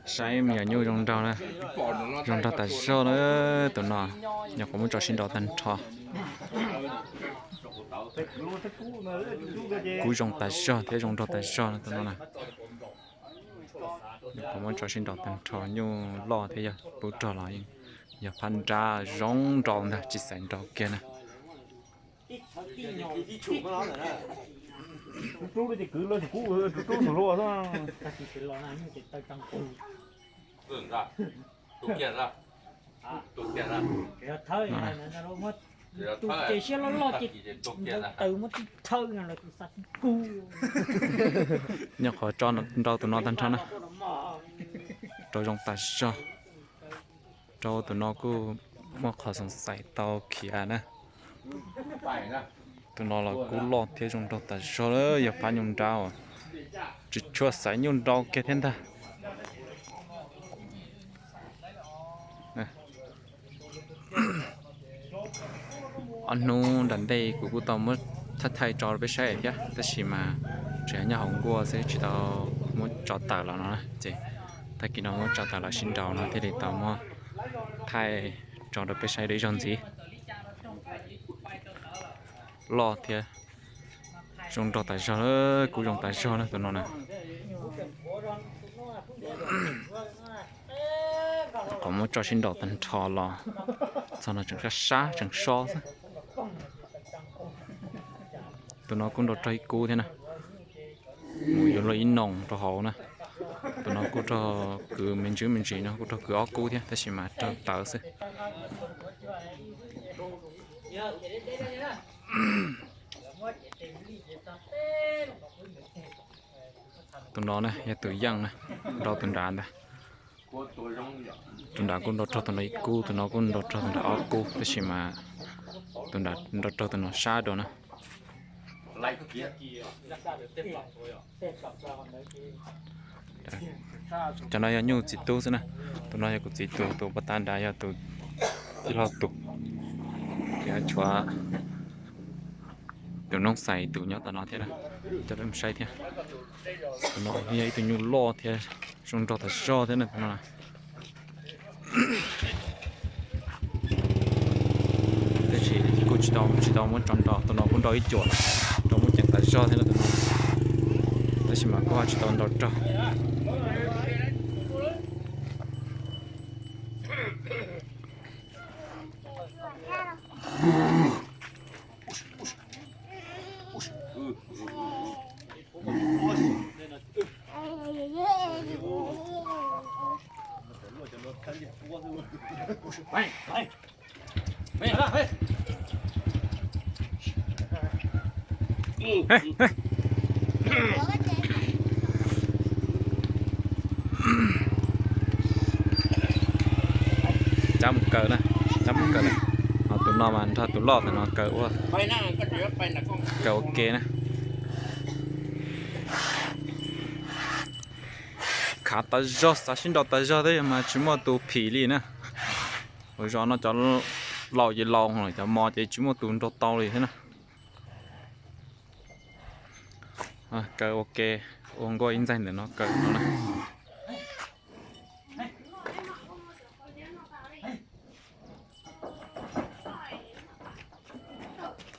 Saib me nyuam nyuj zoo nraug na, zoo nraug tas zog na. Tus no nyuam qhuav muab tso sib nraus tag nrho. Kub zoo tas zog thiab zoo nraug tas zog na tus no na. Nyuam qhuav muab tso sib nraus tag nrho, nyuj loj thiab yog pub rog los yeej yog phab nrab zoo nraus ntag, tsis xaiv nraus kiag na. Nyuam qhuav tso nraus tus no tag nrho na, rau zoo tas zog. Rau tus no kuj muaj qhov xoom xaiv tau khiav na. Tus no los kub loj thiab zoo nraug tas zog, yog phab nyuj nrab uas tsis tshua xaiv nyuj nraus kiag thiab ntag. Ob hnub nram ntej kuv kuj tau muab thaij thaij tso rau peb saib thiab, tab sis mas tseem nyob hauv nkuaj xwb tsis tau muab tso tawm los no na, ces tag kis no muab tso tawm los sib nraus no thiaj li tau muab thaij tso rau peb saib dua ib zaug ntxiv. Loj thiab zoo nraug tas zog, kub zoo tas zog na tus no na. Qhov muab tso sib nraus tag nrho los txog no tseem sab sab tseem so xwb. Tus no kuj nrau raug ib kub thiab na, mus yuav luag ib noos rau hauv na. Tus no kuj raug kwv me ntsis me ntsis no kuj raug kwv ob kub thiab tab sis mas raug tawv xwb. Tus no na yog tus yeej na, nrau tus nrad ntag. Tus nrad kuj nrau raug tus no ib kub, tus no kuj nrau raug tus nrad ob kub tab sis mas tus nrad nrau raug tus no sab dua na. Cov no yog nyuj txiv tub xwb na. Tus no yog kuv txiv tus, tus pov tab nrad yog tus tij laug tus. Ces tshuav tus noob xais tus nyob tom no thiab, coj peb mus saib thiab. Tus no yog ib tug nyuj loj thiab zoo nraug tas zog thiab na tus no. Tab sis kuj tsis tau, tsis tau muab tso nrau, tus no kuj nrau ib cuam, rau muab ceev tas zog thiab na tus no. Tab sis mas kuj tsis tau nrau raug. Cab mus kaw na, cab mus kaw na. Ho tus no mas nrog tus loj tus no kaw ua, kaw ua ke na. Khav tas zog, xav sib nrau tas zog thiab mas tsis muaj tus phim li na. Ua zog no cov laus ces laus, cov mos ces tsis muaj tus nrau tau li thiab na. Kaw ua ke, ua nkuaj ib ntxaig ntawm no kaw no na.